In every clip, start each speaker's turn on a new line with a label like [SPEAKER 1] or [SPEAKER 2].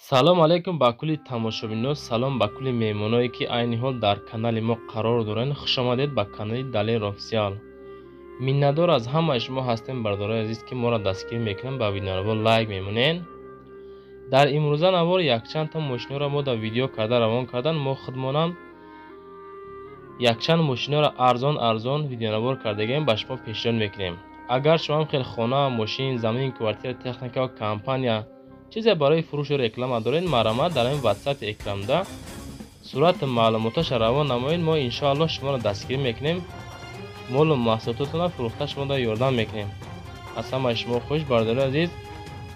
[SPEAKER 1] Салом алейкум ба кулли тамошобино, салом ба кулли меҳмоное, ки айни ҳол дар канали мо қарор доранд. Хуш омадед ба канали Далер Официал. Миннатдор аз ҳамаи шумо ҳастем, бародарои азиз, ки моро дастгирӣ мекунанд, ба видеонавор лайк мемонед. Дар имрӯза навор якчанд та мошиноро мо дар видео карда равон кардан, мо худмонам якчанд мошиноро арзон арзон видеонавор кардагем, ба шумо пешниҳод мекунем. Агар шумоам хел хона, мошин, замин, квартира, техника ва компания чизе барои фурӯшу реклама доред, марҳамат дар ин WhatsApp экранда сурати маълумоташа равон намоед. Мо иншоаллоҳ шуморо дастгирӣ мекунем, молу маҳсулотатонро фурӯхта шуморо ёрдам мекунем. Аз ҳамаи шумо хоҳиш, бародарои азиз,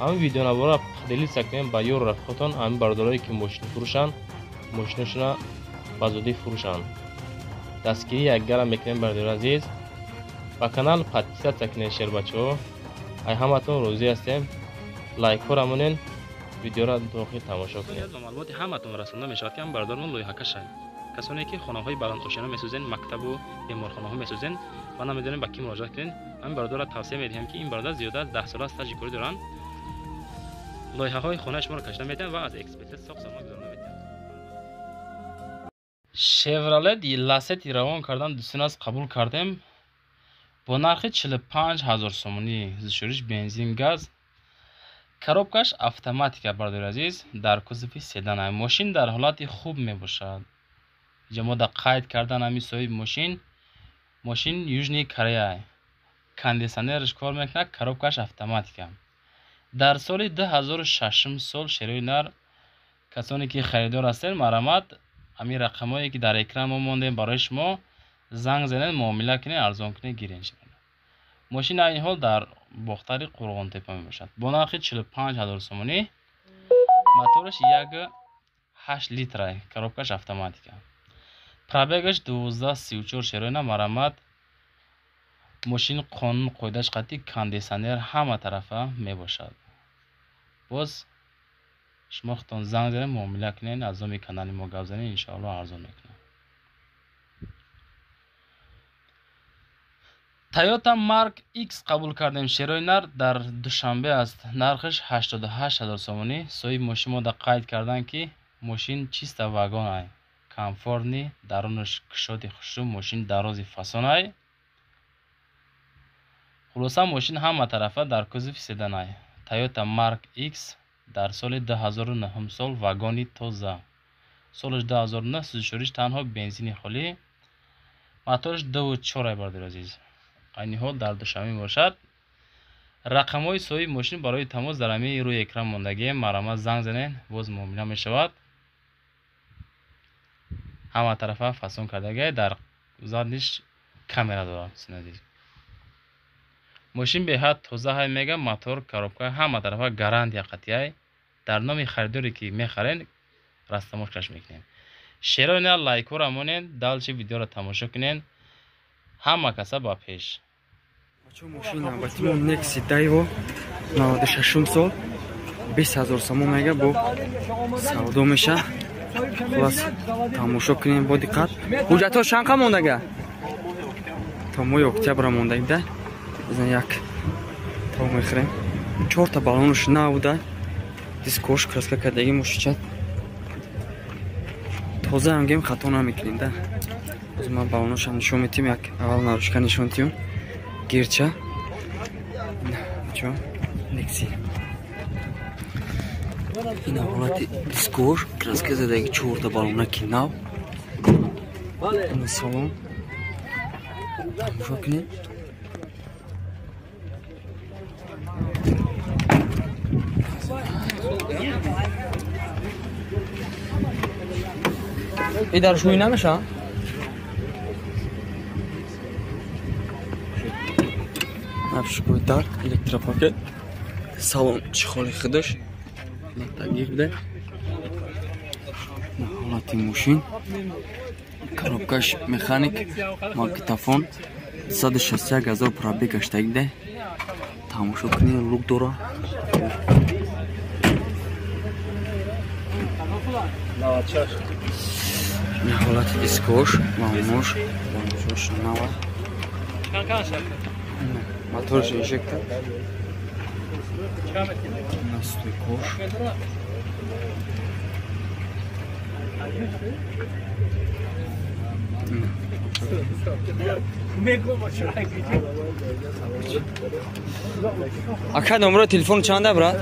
[SPEAKER 1] ҳамин видеонаворро поделиться кунем ба ёру рафиқотон, ҳамин бародарое ки мошин фурӯшанд, мошинашонро ба зудӣ фурӯшанд. Дастгирӣ якгара мекунем, бародарои азиз. Ба канал подписаться кунед, шербачаҳо. Ай ҳаматон розӣ ҳастем. Лайкҳоро монед, видеоро дохил тамошо кунед.
[SPEAKER 2] Ба маълумоти ҳаматон расонда мешавад, ки ҳам бародармон лоиҳакашанд. Касоне ки хонаҳои баландошёна месозен, мактабу беморхонаҳо месозен ва намедонем ба кӣ муроҷиат кунед, ҳамин бародарро тавсия медиҳем, ки ин бародар зиёда аз 10 сола стажи корӣ доранд. Лоиҳаҳои хонаи шуморо кашида медиҳанд ва аз экспертиза соқ саломат гузаронда медиҳанд.
[SPEAKER 1] Шевролет Ласети равон кардан дӯстон аз қабул кардем бо нархи 45 ҳазор сомонӣ. Зишӯриш бензин, газ, коробкаш автоматика, бародари азиз, дар кузови седан. Мошин дар ҳолати хуб мебошад. Инҷа мо дар қайд кардан ҳамин соҳиби мошин, мошин Южный Корея, кондитсионераш кор мекунад, коробкаш автоматика. Дар соли 2006 сол шерои нар. Касоне ки харидор ҳастед, марҳамат, ҳамин рақамҳое ки дар экран мо мондем барои шумо, занг занед, муомила кунед, арзон кунед, гиред. Мошин айни ҳол дар Бохтари Қурғонтепа мебошад бо нархи 45 ҳазор сомонӣ. Мотораш 1,8 литра, коробкаш автоматика, пробегаш 1234. Шероина, марҳамат, мошин қонун қоидаш қатъи, кондитсионер ҳама тарафа мебошад. Боз шумо худтон занг занед, муомила кунед, аз номи канали мо гап занед, иншоаллоҳ арзон мекунад. Toyota Mark X қабул кардем, шерои нар, дар Душанбе аст. Нархаш 88 ҳазор сомонӣ. Соҳиби мошин мо дар қайд кардан, ки мошин чиста вагон ай, комфортный, дарунаш кушоди хушрӯ, мошин дарози фасон ай. Хулоса, мошин ҳама тарафа дар кузови седан ай. Toyota Mark X дар соли 2009 сол, вагони тоза, солаш 2009, сӯзишвориш танҳо бензини холӣ, мотораш 2,4 ай, бародари азиз. Айни ҳол дар Душанбе мебошад. Рақамҳои соҳиби мошин барои тамос дар ҳамин рӯи экран мондагием, марҳамат, занг занед, боз муомила мешавад. Ҳама тарафа фасон кардагиай, дар задниш камера дорад. Азиз, мошин беҳад тоза ҳай мега, мотор, коробка ҳама тарафа гарантия қатъиай. Дар номи харидоре ки мехаред, растаможкаш мекунем. Шерои на, лайкҳоро монед, дальше видеоро тамошо кунед. Ҳама каса ба пеш.
[SPEAKER 3] Мошин навбатимо Некси Дайво, 96 сол, 20 ҳазор сомон мега, бо савдо меша. Хулас, тамошо кунем бо диққат. Ҳуҷҷатҳо чанд мондага? То моҳи октябра мондагида. Бизан як то мехӯрем. Чорта баллонаш нав буда, дискош краска кардаги, мошича тоза ҳам гем, хато намекунем да. Боз ман баллоношам нишон метиҳем, як аввал наружка нишон тиҳем. Гирча чо Некси, ина ҳолати дискош краска задаги, чорта баллонаки нав, ина салон тамошо кунем. И дар шӯй намеша. Напшукӯи дар электропакет, салон чехоли худаш тагир буда. Ҳолати мошин, коробкаш механик, магнитофон, 161 ҳазор пробег гаштагида. Тамошо кунед, люк дора. Ҳолати дискош, баллонош, баллоншош нава, моторш инжектор, настойкош. Ака номро телефон чанда брат?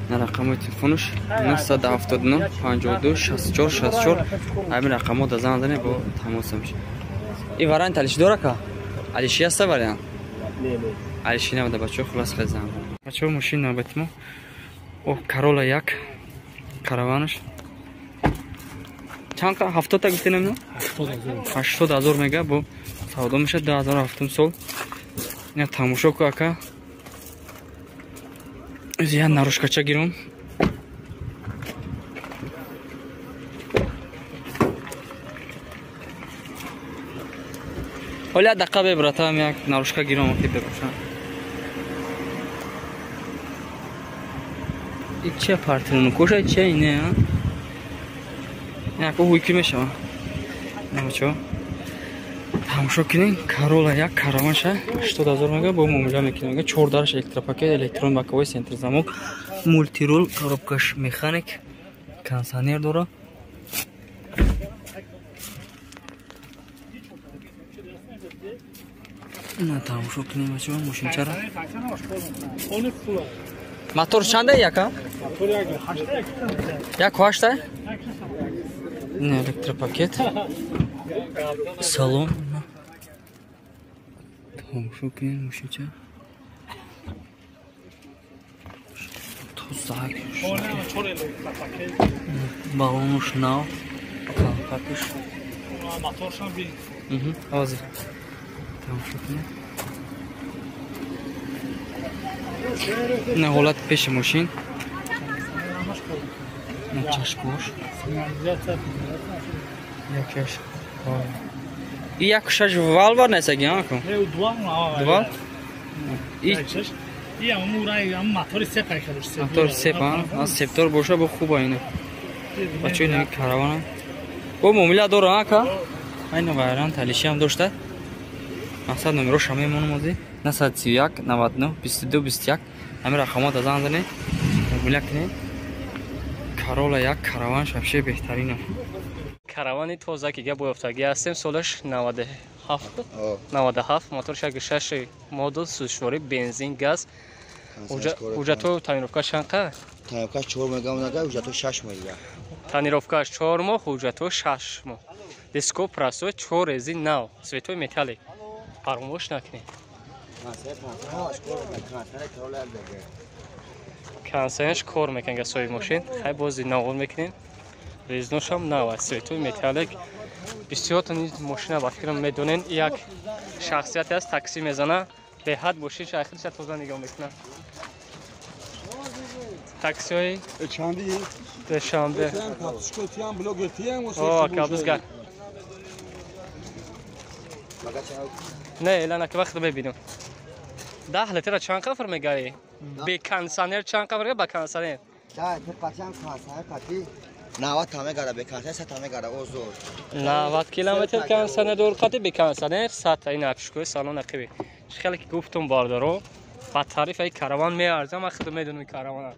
[SPEAKER 3] На рақамои телефонаш 979 52 64 64. Ҳамин рақамҳо да занг занед, бо тамос мешавед. Ин вариант алиши дора ка? Алиши аста вариант? Не, не. Алиши набуда бачаҳо, хулас хел занг. Бачаҳо мошин навбати мо. О, Corolla 1 караванаш. Чанд 70 та гуфтем намедонам? 80 ҳазор мега бо савдо мешавад 2007 сол. Ина тамошо ку ака. Я нарушкача гирам. Оля даққа бе братам як нарушка гирам ки бепушам. И че партину коша че ине а? Яко ҳуйки мешава. Намачо. Тамошо кунем, Corolla 1 караванша 80 ҳазор мега бо муомила мекунем. Мега 4 дараш электропакет, электрон боковой центр замок, мультирул, коробкаш механик, кондиционер дора. На тамошо кунем бачаҳо мошинчара. Мотор чанда яка? Як ҳашта? Не, электропакет. Салон. Тамошо кунем мошинча. Тозак. Балонуш нав. Калпакаш.
[SPEAKER 4] Моторшам би.
[SPEAKER 3] Ҳозир. Тамошо кунем. На ҳолати пеши мошин. На чашкош. Якаш. И як шаш валвар несаги, а ку?
[SPEAKER 4] Не, дуал,
[SPEAKER 3] дуал?
[SPEAKER 4] И и аму рай, ам мотори сеп айхалуш.
[SPEAKER 3] Мотор сеп, а? Аз септор боша бо хуба ина. Бачо ина каравана. Бо муомила дора, ака? Айна вариант алиши ҳам дошта. Мақсад номерош ҳам мемонам ози. 931 99 22 21. Ҳамин рақамҳо да занг занед. Муомила кунед. Corolla 1 караван шабше беҳтарин аст.
[SPEAKER 2] Каравани тоза ки гап ёфтагӣ ҳастем, солаш 97 97, мотор 6 модул, сӯзишворӣ, бензин, газ. Ҳуҷҷатҳо тонировкаш чанд қа?
[SPEAKER 5] Тонировкаш 4 мега мега, ҳуҷҷатҳо 6 моҳ дига.
[SPEAKER 2] Тонировкаш 4 моҳ, ҳуҷҷатҳо 6 моҳ. Диско прасо 4 резин нав, светои металлик. Фаромӯш накунед. Кондиционерш кор мекунад гасои мошин. Хай бози навор мекунем. Резношам нав аст, светои металлик. Бисёртон ин мошина ба фикрам медонен, як шахсияте аст, такси мезана, беҳад мошинша ахирша тоза нигоҳ мекунад. Таксиҳои Душанбе. О, кабузгар. Не, элана ки вақт мебинам. 10 литра чанд қафр мегари? Бе кондиционер чанд қафр ба кондиционер?
[SPEAKER 5] Да, патиам кондиционер пати 90 та мегара, бе кондиционер 100 та мегара, озод.
[SPEAKER 2] 90 километр кондиционер дор қати бе кондиционер 100 та. Ин апшкои салон ақиби. Чӣ хеле ки гуфтум бардоро, ба тариф ай караван меарзам, ман худам медонам каравана.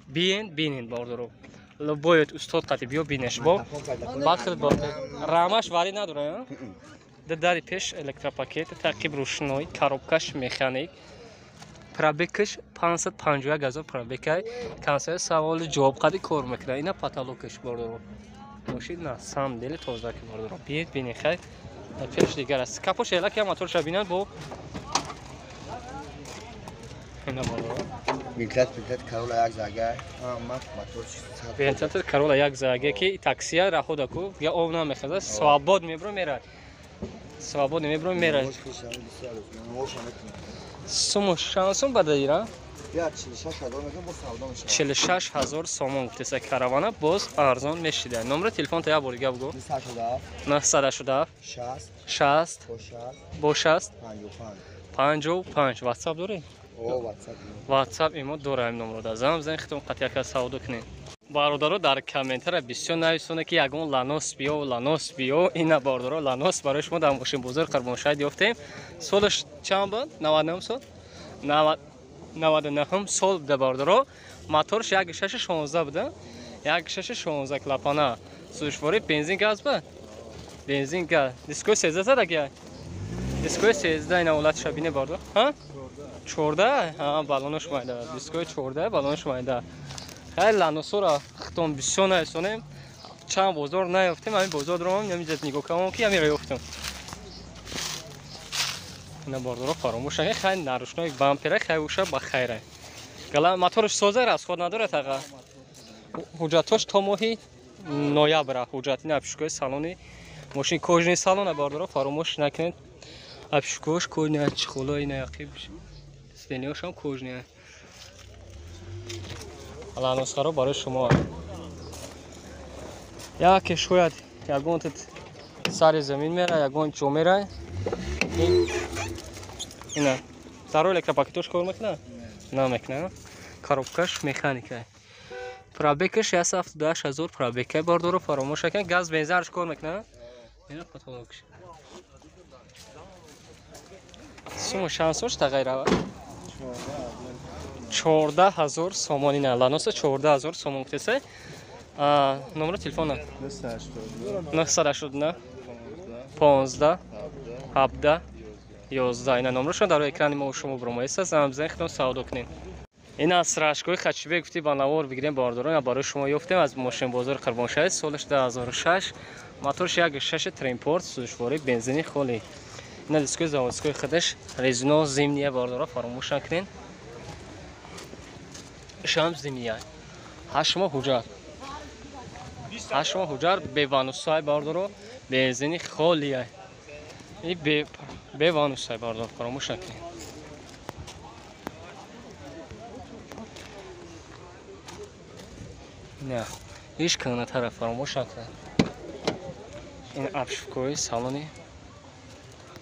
[SPEAKER 2] Биен, бинен бардоро. Бояд устод қати биё бинеш бо. Бахт бо. Рамаш вари надора, а? Дари пеш электропакет, тақиб рӯшноӣ, коробкаш механик. Пробекаш 551 ҳазор пробекай. Консер саволи ҷавоб қади кор мекунад. Ина потолокаш бардоро. Мошин на самом деле тоза ки бардоро. Биед бинед хай. Дар пеш дигар аст. Капош эла ки моторша бинанд бо ина бардоро.
[SPEAKER 5] Вентилятор Corolla як зага, ама мотор
[SPEAKER 2] вентилятор Corolla як зага ки таксия рахода ку, я ов намехазад, свобод мебро мерад. Свобод мебро мерад. Суму шансум бадаира?
[SPEAKER 5] Я 46 ҳазор мекунам, боз савдо мешавад.
[SPEAKER 2] 46 ҳазор сомон гуфтеса каравана, боз арзон мешида. Номери телефон та як бор дига бугу.
[SPEAKER 5] 987
[SPEAKER 2] 987
[SPEAKER 5] 60
[SPEAKER 2] 60 бо 60
[SPEAKER 5] 55
[SPEAKER 2] 55. WhatsApp дорӣ?
[SPEAKER 5] О, WhatsApp.
[SPEAKER 2] WhatsApp имо дораем номро да. Занг бизанед, хитон қатъи яка савдо кунед. Бародаро дар комментара бисёр нависонед ки ягон Ланос биё, Ланос биё. Ина бародаро Ланос барои шумо дар мошинбозор Қурбоншаҳид ёфтем. Солаш чанд буд? 99 сол? 99 сол буда бардоро. Моторш 1.6 16 буда. 1.6 16 клапана. Сӯзишворӣ бензин газ ба? Бензин газ. Дискои 13 задаги. Дискои 13 ина ҳолатша бине бардор. Ҳа? 14? Ҳа, баллонош майда. Дискои 14 баллонош майда. Хеле ланосора хитон бисёр наесонем. Чанд бозор наёфтем, ҳамин бозор дорам, ҳамин нигоҳ кардам ки ҳаминро ёфтам. Ина бардоро фаромӯш накунед, хай нарушнои бампера хай уша ба хайра. Гала моторш соза расход надорад аға. Ҳуҷҷатош то моҳи ноябр ҳуҷҷат. Ина обшивкаи салони мошин кожаный салона бардоро фаромӯш накунед. Обшивкаош кожаный, чехоло ина яқиб сиденьяшам кожаный. Ланосхаро барои шумо. Яке шояд ягон сари замин мера, ягон ҷо мера. Ина даро электропакетош кор мекунад? Намекунад. Коробкаш механика. Пробегаш 178 ҳазор пробега бардоро фаромӯш накунед. Газ бензинаш кор мекунад? Ина потолокш. Сумо шансош тағйир 14 ҳазор сомон ина ланоса 14 ҳазор сомон гуфтеса. Номери телефона 989 15 17 11 ина номерашон дар экрани мо шумо баромаиста. Занг бизанед, худтон савдо кунед. Ин аз рашкои Хачибек гуфти ба навор бигирем бардорон, барои шумо ёфтем аз мошинбозори Қурбоншаҳр. Солаш 2006, моторш 1.6 тримпорт, сӯзишворӣ бензини холӣ. Ина дискои заводской худаш, резино зимняя бардора фаромӯш накунед. Шам зимняя. 8 моҳ ҳуҷҷат. 8 моҳ ҳуҷҷат беванусай бардоро, бензини холия. И беванусай бардор фаромӯш накунед. Не, ҳеҷ кана тараф фаромӯш накунед. Ин обшивкаҳои салони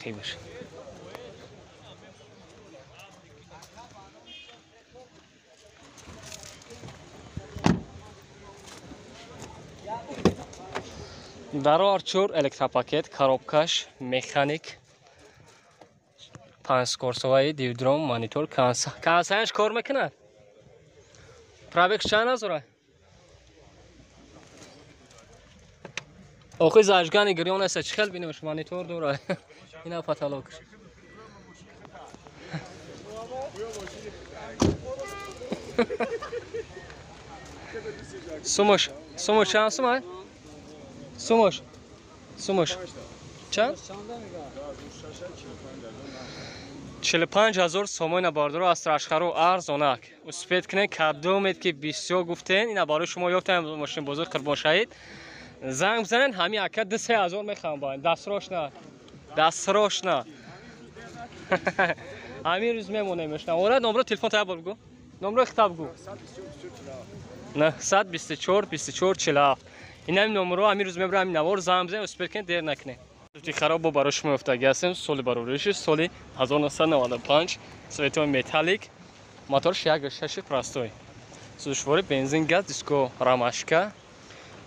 [SPEAKER 2] ақибаш. Даро Арчур электропакет, коробкаш механик, панҷкорсоваи дивдром, монитор, кансаяш кор мекунад. Пробег чанд ҳазора? Охи зажгани гирён аст, чӣ хел бинемш, монитор дора. Ина потолокш. Сумош, сумош чанд сум? Сумош, сумош чанд? 45 ҳазор сомон бардоро аз рашхаро арзонак. Успед кунед, кадомед ки бисёр гуфтен, ина барои шумо ёфтем мошинбозори Қурбоншаҳид. Занг бизанед, ҳамин ака 2-3 ҳазор мехоҳам ба. Дастрош на. Дастрош на. Ҳамин рӯз мемонемш. Ора номро телефон та бор бигӯ. Номро хитоб гӯ. 924 24 47. Ин ҳамин номро ҳамин рӯз мебарам, ҳамин навор занг бизанед, успед кунед, дер накунед. Хароб бо барои шумо ёфтагӣ ҳастем. Соли барориши соли 1995, цветои металлик, моторш 1.6 простой. Сӯзишворӣ бензин газ, диско ромашка,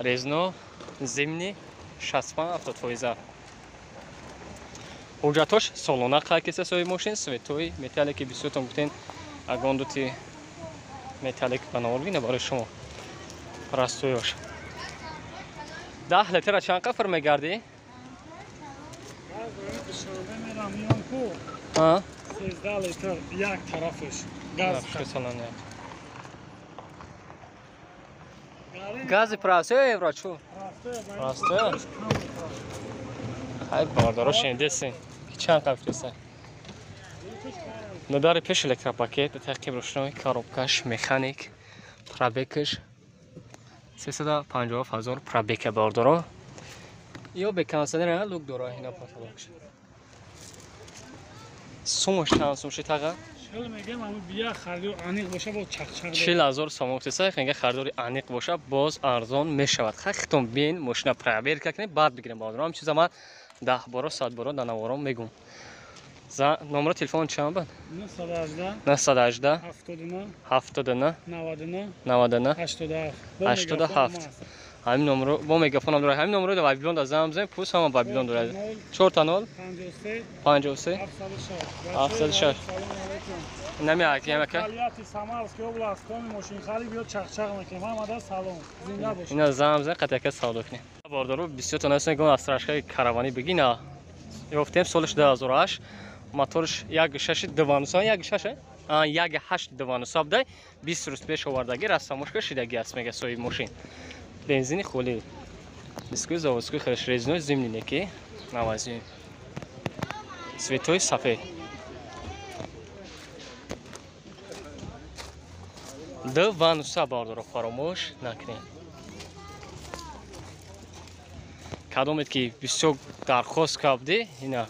[SPEAKER 2] резино зимний 65-70%. Ҳуҷҷатош солона қайд киса соҳиби мошин, цветои металлики бисёртон гуфтен, агон дути металлик ба навор бина барои шумо. Простоёш. 10 литра чанд қафр мегардӣ? А?
[SPEAKER 4] 13 литр як тарафаш. Газ.
[SPEAKER 2] Гази простой евро чу? Простой. Хай бардоро шенидесин. Ки чанд қафр Надари пеш электропакет, таъқиб рӯшнои, коробкаш механик, пробегаш 357 ҳазор пробега бардоро. Ё бе кондиционер лук дора ина потолокш. Сумош чанд сум ши таға?
[SPEAKER 4] Чил мегем, аммо бия харидори аниқ боша боз чақчақ.
[SPEAKER 2] 40 ҳазор сомон гуфтеса, хенга харидори аниқ боша боз арзон мешавад. Хай хитон бин, мошина проверка кунед, баъд бигирем бардоро. Ҳам чиза ман 10 боро, 100 боро дар навором мегум. Номро телефон чанд буд?
[SPEAKER 4] 918
[SPEAKER 2] 918
[SPEAKER 4] 79
[SPEAKER 2] 79
[SPEAKER 4] 99
[SPEAKER 2] 99
[SPEAKER 4] 87
[SPEAKER 2] 87. Ҳамин номро бо мегафонам дорад. Ҳамин номро дар Вавилон да занг бизанед, пус ҳама Вавилон дорад. 4 0 53 706. Нами ака.
[SPEAKER 4] Самарский област, коми мошинхари биё чақчақ мекунем. Ҳамада салом. Зинда бошед.
[SPEAKER 2] Ина занг бизанед, қати ака савдо кунем. Бардору бисёр то насен гон астрашкаи каравани бигина. Ёфтем солиш 2008, моторш 1.6 2.9, 1.6, 1.8 2.9 дай 20 рӯз пеш овардаги растамошка шидаги аст мега соҳиби мошин. Бензини холи. Дискои заводской хелеш резинои зимний неки навази. Цветои сафед. 2.9 бардоро фаромӯш накунед. Кадомед ки бисёр дархост кардӣ, ина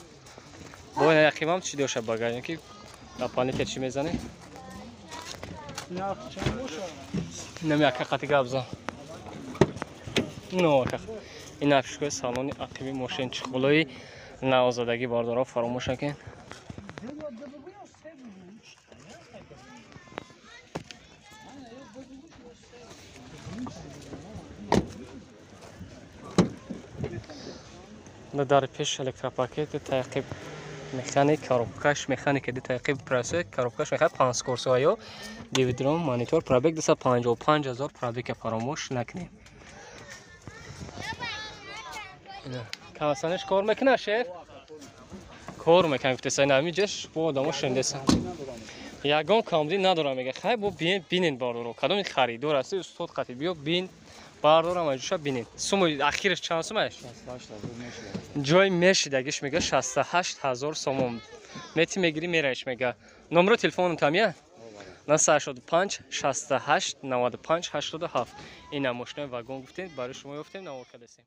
[SPEAKER 2] бо ина яқимам чӣ доша багар, ки дополнитель чӣ мезанӣ? Инам яка қати гап зан. Но ака. Ина пишкои салони ақиби мошин чиқулои навозадагӣ бардоро фаромӯш накунед. Дар пеш электропакет таъқиб механик коробкаш механика ди таъқиб пресс коробкаш механик 5 курсоё дивидром монитор пробег 255,000 пробег фаромӯш накунед. Кавасанеш кор мекунад шеф? Кор мекунад гуфтеса ин ҳамин ҷаш бо одамо шундеса. Ягон камбудӣ надорам мега. Хай бо бинен бардоро. Кадоми харидор ҳасти устод қати биё бин бардорам аҷуша бинен. Суму ахираш чанд сум аст? Ҷой мешидагиш мега 68,000 сомон. Мети мегири мераиш мега. Номро телефонум тамия? 985 68 95 87. Ина мошинаи вагон гуфтем, барои шумо ёфтем, навор кардасем.